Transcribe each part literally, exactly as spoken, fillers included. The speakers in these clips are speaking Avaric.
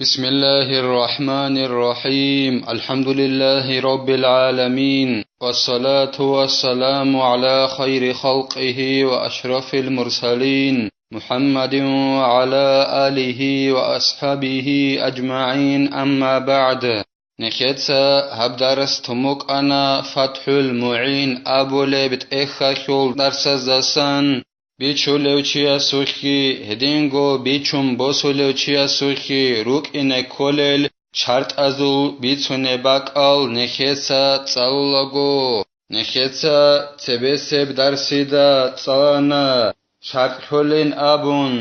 بسم الله الرحمن الرحيم. الحمد لله رب العالمين. والصلاة والسلام على خير خلقه وأشرف المرسلين محمد وعلى آله وأصحابه أجمعين. أما بعد. Нехеца гьаб дарс тун букӀана ФатхӀул МугӀин абулеб тӀехьалъул дарсаздасан. Бичулев чиясулъги, гьединго бичун босулев чиясулъги рукӀине кколел шартӀазул бицунеб бакӀал нехеца цӀалулаго. Нехеца цебесеб дарсида цӀалана шартӀ лъолин абун,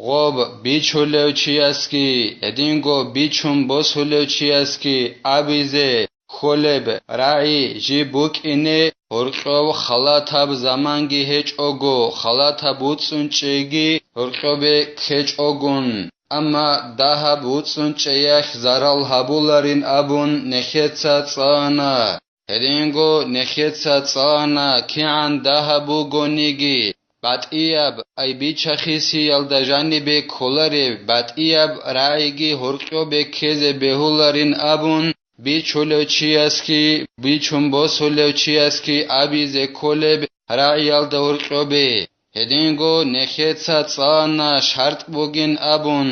гъоб бичулев чиясги, гьединго бичун босулев чиясги абизе кколеб рагӀи жиб букӀине гьоркьов халатаб заманги гьечӀого, халатаб вуцӀцӀун чӀейги гьоркьобе ккечӀогун. Амма дагьаб вуцӀцӀун чӀеялъ зарал гьабуларин абун нехеца цӀана. Гьединго нехеца цӀана кигӀан дагьаб бугониги, батӀияб, ай бича-хисиялда жанибе кколареб батӀияб рагӀиги гьоркьобе ккезе бегьуларин абун, бичулев чиясги, бичун босулев чиясги абизе кколеб рагӀиялда гьоркьобе. Гьединго нехеца цӀана шартӀ бугин абун,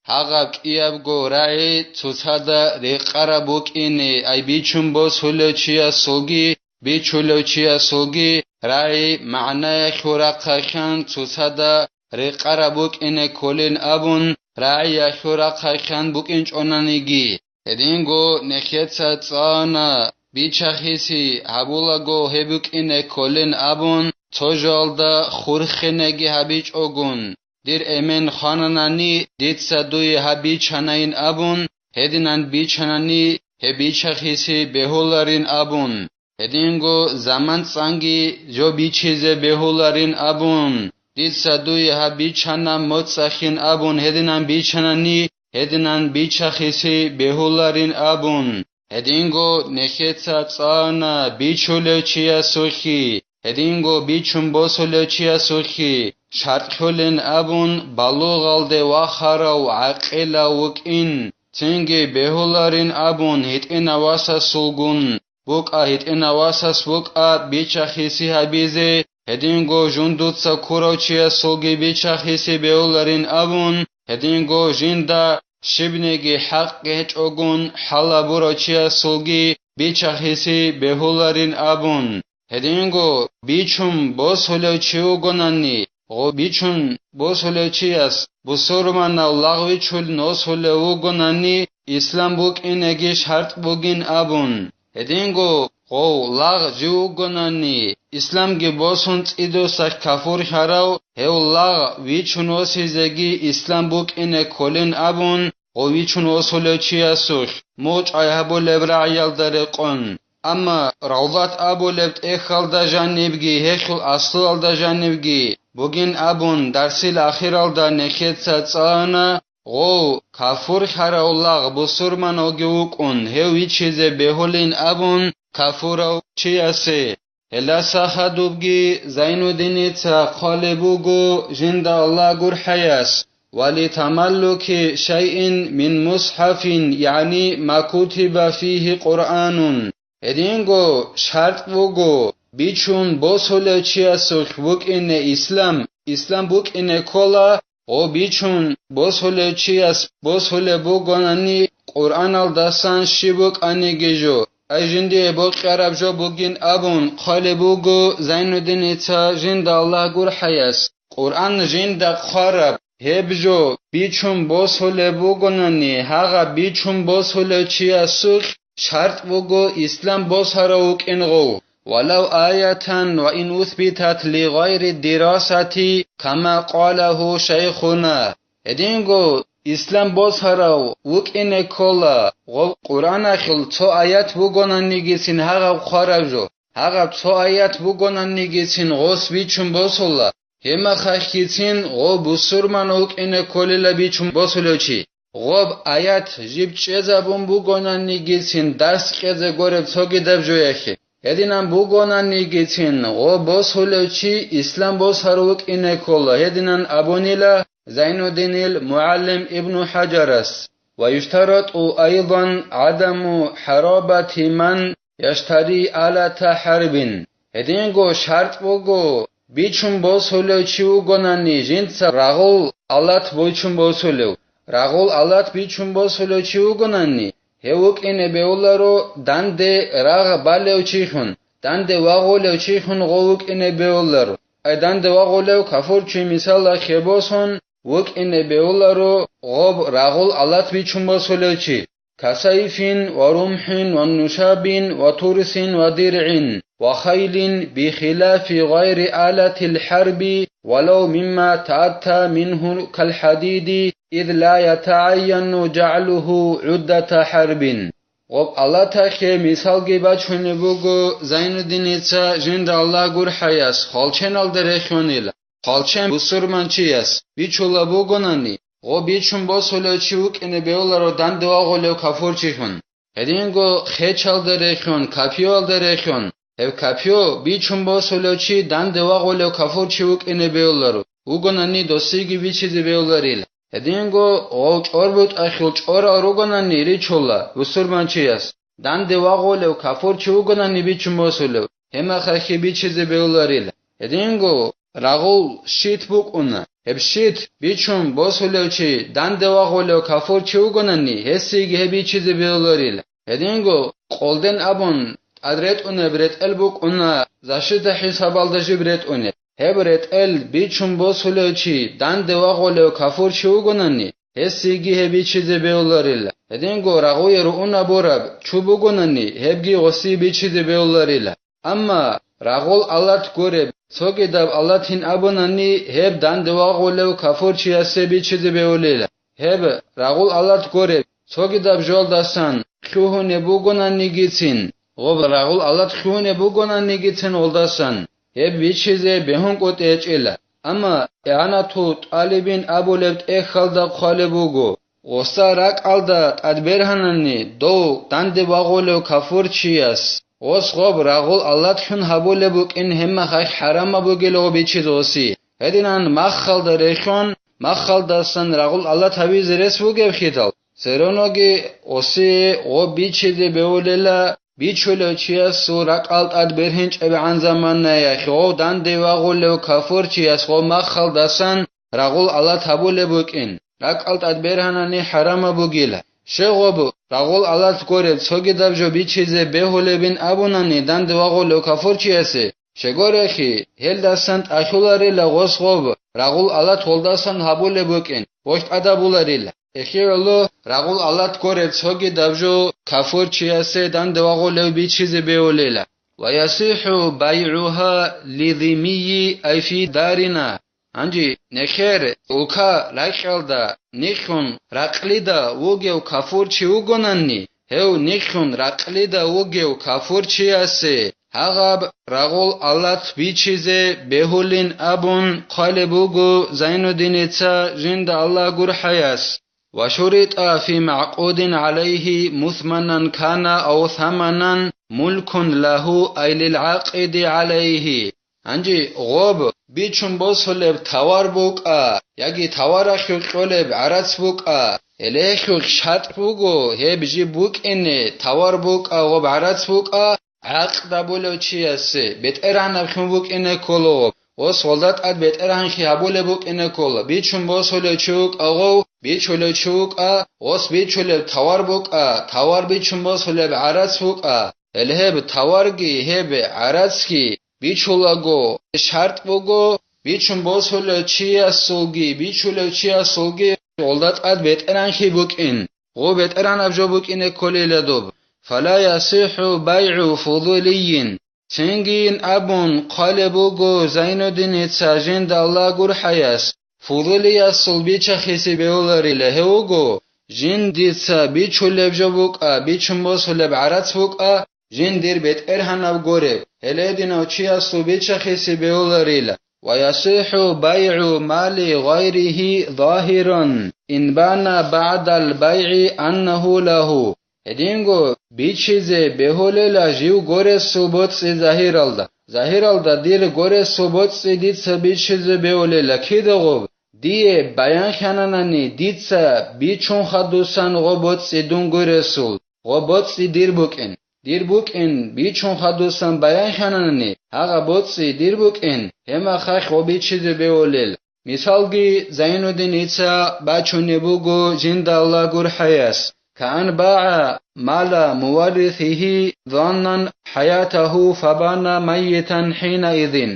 гьагъаб кӀиябго рагӀи цоцазда рекъараб букӀине, ай бичун босулев чиясулги, бичулев чиясулги рагӀи магӀнаялъул рахъалъан цоцазда рекъараб букӀине кколин абун, рагӀиялъул рахъалъан букӀинчӀонаниги. Гьединго нехеца цӀана бича-хиси гьабулаго гьеб букӀине кколин абун, цо жоялда хурхинеги гьабичӀогун. Дир эмен хвананани, дица дуе гьаб бичанайин абун, гьединан бичанани, гьеб бича-хиси бегьуларин абун, гьединго заман цӀанги жо бичизе бегьуларин абун, дица дуе гьаб бичана моцӀалъин абун, гьединан бичанани, гьединан бича-хиси бегьуларин абун. Гьединго нехеца цӀана бичулев чиясулъги, гьединго бичун босулев чиясулъги шартӀ лъолин абун, балугъалде вахарав гӀакъилав вукӀин, цинги бегьуларин абун гьитӀинав васасулгун букӀа, гьитӀинав васас букӀа бича-хиси гьабизе, гьединго жундуца ккурав чиясулги бича-хиси бегьуларин абун, гьединго жинда щибниги хӀакъ гьечӀогун хӀалабурав чиясулги бича-хиси бегьуларин абун. Гьединго бичун босулев чи вугонани, гъо бичун босулев чияс бусурманав лагъ вичулин восулев вугонани, ислам букӀинеги шартӀ бугин абун. Гьединго гъов лагъ жив вугонани, исламги босун цӀидосалъ кафурлъарав, гьев лагъ вичун восизеги ислам букӀине кколин абун, гъов вичун восулев чиясулъ мугъчӀвай гьабулеб рагӀиялда рекъон. Амма Равдат абулеб тӀехьалда жанибги, гьелъул аслуялда жанибги бугин абун, дарсил ахиралда нехеца цӀана, гъов кафурлъарав лагъ бусурманавги вукӀун, гьев вичизе бегьулин абун кафурав чиясе. Гьелдаса хадубги Зайнуддиница хъвалеб буго жинда Аллагь гурхӀаяс: «Ва ли тамаллуки шайин мин мусхӀафин, яъни ма кутиба фигьи Къуръанун». Гьединго шартӀ буго, бичун босулев чиясулъ букӀине ислам, ислам букӀине ккола, гъо бичун босулев чияс босулеб бугонани, Къуръаналдасан щиб букӀаниги жо, ай жиндие бокьараб жо бугин абун хъвалеб буго Зайнуддиница жинда Аллагь гурхӀаяс. Къуръан жинда хъвараб гьеб жо бичун босулеб бугонани, гьагъа бичун босулев чиясулъ шартӀ буго ислам босарав вукӀин гъов. «Валав аятан ва ин усбитат ли гъайри дирасати, кама къалагьу шайхуна». Гьединго ислам босарав вукӀине ккола, гъов Къуръаналъул цо аят бугонанигицин гьагъаб хъвараб жо, гьагъаб цо аят бугонанигицин гъос бичун босула, гьемахалъгицин гъов бусурман вукӀине кколила бичун босулев чи. Гъоб аят жиб чӀезабун бугонанигицин дарс кьезе гореб цогидаб жояхъе. Гьединан бугонанигицин гъо босулев чи ислам босар вукӀине ккола, гьединан абунила Зайнуддинил мугӀалим Ибну ХӀажарас. ويشترط أيضا عدم حرابة من يشتري آلة حرب. Гьединго шартӀ буго, бичун босулев чи вугонани жинца рагъул алат бичун босулев. Рагъул алат бичун босулев чи вугонани, гьев вукӀине бегьуларо данде рагъ балев чихун, данде вагъулев чихун гъов вукӀине бегьуларо. Ай данде вагъулев кафурчи мисалалъе босун вукӀине бегьуларо гъоб рагъул алат бичун босулев чи. كسيف ورمح ونشاب وترس ودرع وخيل بخلاف غير آلة الحرب ولو مما تأتى منه كالحديد إذ لا يتعين جعله عدة حرب. Гъоб алатахъе мисалги бачунеб буго Зайнуддиница, жинда Аллагь гурхӀаяс, хвалченалда рехьунила. Хвалчен бусурманчияс бичула бугонани, гъо бичун босулев чи вукӀине бегьуларо данде вагъулев кафурчи хун. Гьединго хечалда рехьун, капиялда рехьун, гьеб капио бичун босулев чи данде вагъулев кафурчи вукӀине бегьуларо, вугонани досиги бичизе бегьуларила. Гьединго гъов чӀорбутӀахъул чӀорал ругонани ричула бусурманчияс, данде вагъулев кафурчи вугонани бичун босулев, гьемахахьи бичизе бегьуларила. Гьединго рагъул щит букӀуна. Гьеб щит бичун босулев чи данде вагъулев кафурчи вугонани, гьесиеги гьеб бичизе бегьуларила. Гьединго къолден абун тӀад ретӀунеб ретӀел букӀуна, защита хӀисабалда жиб ретӀунеб. Гьеб ретӀел бичун босулев чи данде вагъулев кафурчи вугонани, гьесиеги гьеб бичизе бегьуларила. Гьединго рагъуе руун абураб чу бугонани, гьебги гъосие бичизе бегьуларила. Амма рагъул алат гуреб цогидаб алатин абунани, гьеб данде вагъулев кафурчиясе бичизе бегьулила. Гьеб рагъул алат гуреб цогидаб жолдасан лъугьунеб бугонанигицин, гъоб рагъул алат лъугьунеб бугонанигицин гъолдасан, гьеб бичизе бегьун кӀутӀи гьечӀила. Амма игӀанату тӀалибин абулеб тӀехьалда хъвалеб буго, гъоса ракӀалда тӀад бергьанани дов данде вагъулев кафурчияс, гъос гъоб рагъул алат лъун гьабулеб букӀин гьебмахалъ хӀарамаб бугелъул бичизе гъоси. Гьединан махалда рехьун, махалдасан рагъул алат гьабизе рес бугеб хидал, цероноги гъосие гъоб бичизе бегьулела, бичулев чиясул ракӀал тӀад бергьинчӀебгӀан заманаялъ гъов данде вагъулев кафурчияс гъов махалдасан рагъул алат гьабулеб букӀин, ракӀал тӀад бергьанани хӀарамаб бугила. Щегъоб рагъул алат гуреб цогидаб жо бичизе бегьулебин абунани данде вагъулев кафурчиясе, щегорехи, гьелдасан тӀалъуларила гъос гъоб рагъул алат гъолдасан гьабулеб букӀин, гъолъ тӀадабуларила. Эхиялъул рагъул алат гуреб цогидаб жо кафурчиясе данде вагъулев бичизе бегьулела. ويصح بيعها للذمي أي في دارنا. Гьанже нехер улка ракьалда нихьун ракълида вугев кафурчи вугонанни, гьев нихьун ракълида вугев кафурчиясе гьагъаб рагъул алат бичизе бегьулин абун хъвалеб буго Зайнуддиница, жинда Аллагь гурхӀаяс. وشرط في معقود عليه مثمنا كان أو ثمنا ملك له أي للعاقد عليه. Гьанже гъоб бичун босулеб тавар букӀа, яги таваралъул кьолеб гӀарац букӀа, гьелъул шартӀ буго, гьеб жиб букӀине тавар букӀа, гъоб гӀарац букӀа, гӀакъд гьабулев чиясе бетӀергьанаб хьун букӀине ккола гъоб, гъос гъолда тӀад бетӀергьанлъи гьабулеб букӀине ккола, бичун босулев чи вукӀа гъов, бичулев чи вукӀа, гъос бичулеб тавар букӀа, тавар бичун босулеб гӀарац букӀа, гьеле гьеб таварги гьеб гӀарацги бичулаго шартӀ буго, бичун босулев чиясулги бичулев чиясулги гъолда тӀад бетӀергьанлъи букӀин, гъо бетӀергьанаб жо букӀине кколейила доб. فلا يصح بيع فضولي. Цинги абун хъвалеб буго Зайнуддиница, жинда Аллагь гурхӀаяс, фудулиясул бичахиси бегьуларила, гьев вуго, жиндица бичулеб жо букӀа, бичун босулеб гӀарац букӀа, жиндир бетӀергьанаб гуреб, гьелединав чиясул бичахиси бегьуларила. ويصح بيع مال غيره ظاهرا إن بان بعد البيع أنه له. Гьединго бичизе бегьулела жив горесул боцӀи загьиралда. Загьиралда дир горесул боцӀи дица бичизе бегьулела кида гъоб? дие баянхананани дица бичун хадусан гъо боцӀи дун гуресул, гъо боцӀи дир букӀин. Дир букӀин бичун хадусан баянхананани, гьагъа боцӀи дир букӀин, гьемахъахь гъо бичизе бевулел. Мисалги, Зайнуддин ГӀиса бачунеб буго жинда Аллагь гурхӀаяс: «Каан багӀа мала муваррисихи заннан хӀаятаху фабана майитан хӀинаизин».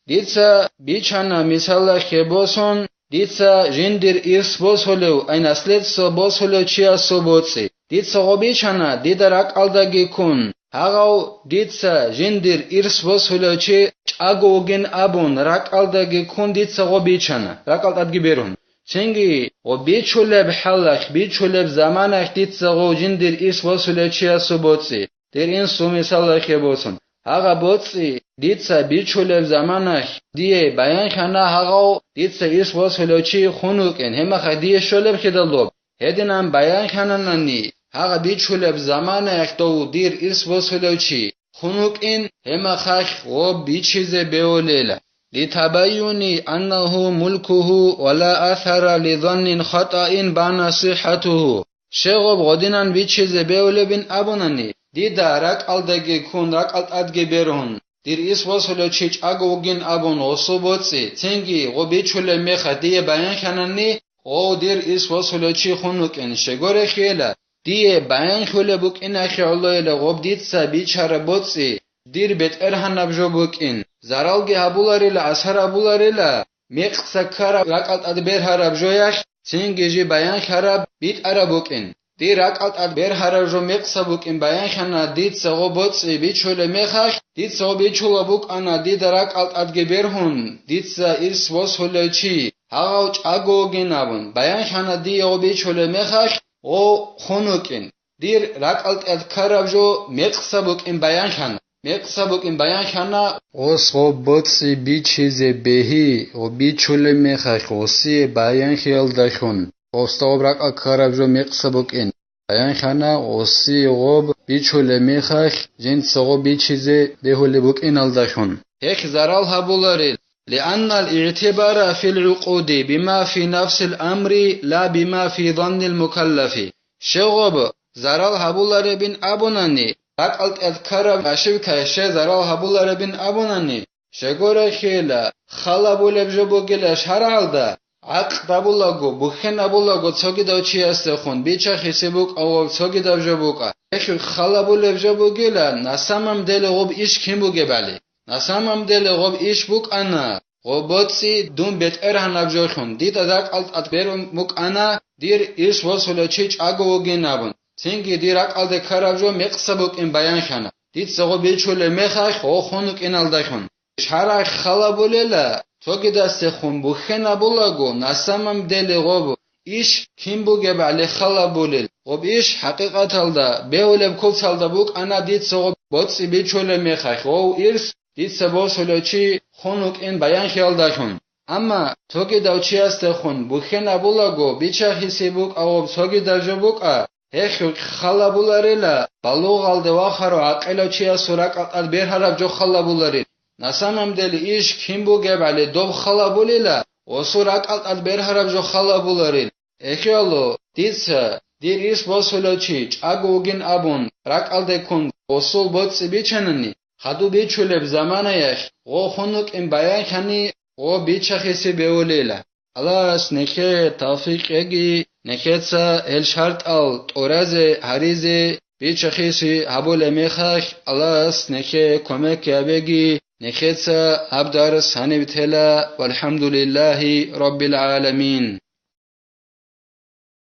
Дица бичана мисалалъе босун, дица жиндир ирс босулев, ай наследство босулев чиясул боцӀи. Дица гъо бичана, дида ракӀалдаги ккун, гьагъав дица жиндир ирс босулев чи чӀаго вугин абун, ракӀалдаги ккун дица гъо бичана, ракӀал тӀадги берун. Цинги гъо бичулеб хӀалалъ, бичулеб заманалъ дица гъо жиндир ирс босулев чиясул боцӀи, дир ирсул мисалалъе босун. Гьагъа боцӀи дица бичулеб заманалъ дие баянхана, гьагъав дица ирс босулев чи хун вукӀин, гьемахъа дие щолеб хидалдоб. Гьединан баянхананани, гьагъа бичулеб заманаялъ дов дир ирс босулев чи хун вукӀин, гьемахъахь гъоб бичизе бевулела. Литабайюни аннаху мулкуху ва ла асара лизаннин хатаин бана сиххатуху. Щегъоб гъодинан бичизе бевулебин абунани, дида ракӀалдаги ккун, ракӀал тӀадги бергьун, дир ирс босулев чи чӀаго вугин абун гъосул боцӀи, цинги гъо бичулеб мехалъ дие баянханани, гъов дир ирс босулев чи хун вукӀин, щегорехъела, дие баянхулеб букӀинахъе гӀолойила гъоб дица бичараб боцӀи, дир бетӀергьанаб жо букӀин, заралги гьабуларила, асар гьабуларила, мекъса ккараб ракӀал тӀад бергьараб жоялъ, цинги жи баянхараб битӀараб букӀин. Дир ракӀал тӀад бергьараб жо мекъса букӀин баянхана, дица гъо боцӀи бичулеб мехалъ, дица гъо бичулеб букӀана, дида ракӀал тӀадги бергьун, дица ирс босулев чи, гьагъав чӀаго вугин абун, баянхана дие гъо бичулеб мехалъ, гъо хун вукӀин. Дир ракӀал тӀад ккараб жо мекъса букӀин баянхана. Мекъса букӀин баянхана, гъос гъоб боцӀи бичизе бегьи, гъо бичулеб мехалъ гъосие баянхиялдалъун, гъосда гъоб ракӀал ккараб жо мекъса букӀин баянхана, гъосие гъоб бичулеб мехалъ жинца гъоб бичизе бегьулеб букӀиналдалъун. Гьехь зарал гьабуларел, лианнал игӀтибара фил гӀукъуди бима фи нафсил амри ла бима фи заннил мукаллафи. Щегъоб зарал гьабуларебин абунани, ракӀал тӀад ккараб ошибкаялъ щай зарал гьабуларебин абунани, щегорехъела, халабулеб жо бугила шаргӀалда, гӀакъ гьабулаго, бухьен абулаго цогидав чиясдехун, бича-хиси букӀа гъоб цогидаб жо букӀа. Гьелъул халабулеб жо бугила, на самом деле гъоб иш кин бугебали. На самом деле гъоб иш букӀана, гъо боцӀи дун бетӀергьанаб жолъун, дида ракӀал тӀад берун букӀана, дир ирс босулев чи чӀаго вугин абун, цинги дир ракӀалде ккараб жо мекъса букӀин баянхана, дица гъо бичулеб мехалъ гъо хун вукӀиналдалъун. ШаргӀалъ халабулела, цогидасдехун бухьен абулаго, на самом деле гъоб иш кин бугебали халабулел, гъоб иш хӀакъикъаталда бегьулеб куцалда букӀана, дица гъо боцӀи бичулеб мехалъ гъов ирс дица босулев чи хун вукӀин баянхиялдалъун. Амма цогидав чиясдехун бухьен абулаго, бича-хиси букӀа гъоб цогидаб жо букӀа, гьелъул халабуларила, балугъалде вахарав гӀакъилав чиясул ракӀал тӀад бергьараб жо халабуларил. На самом деле иш кин бугебали доб халабулила, гъосул ракӀал тӀад бергьараб жо халабуларил. Эхияло, дица, дир ирс босулев чи чӀаго вугин абун, ракӀалде ккун гъосул боцӀи бичанани, хадуб бичулеб заманаялъ гъо хун вукӀин баянхани, гъо бича-хиси бевулела. Аллагьас нехее тавфикъ кьеги, нехеца гьел шартӀал тӀуразе гьаризе, бича-хиси гьабулеб мехалъ, Аллагьас нехее кумек гьабеги, нехеца гьаб дарс гьаниб тела, валхӀамдулиллагьи раббил гӀаламин.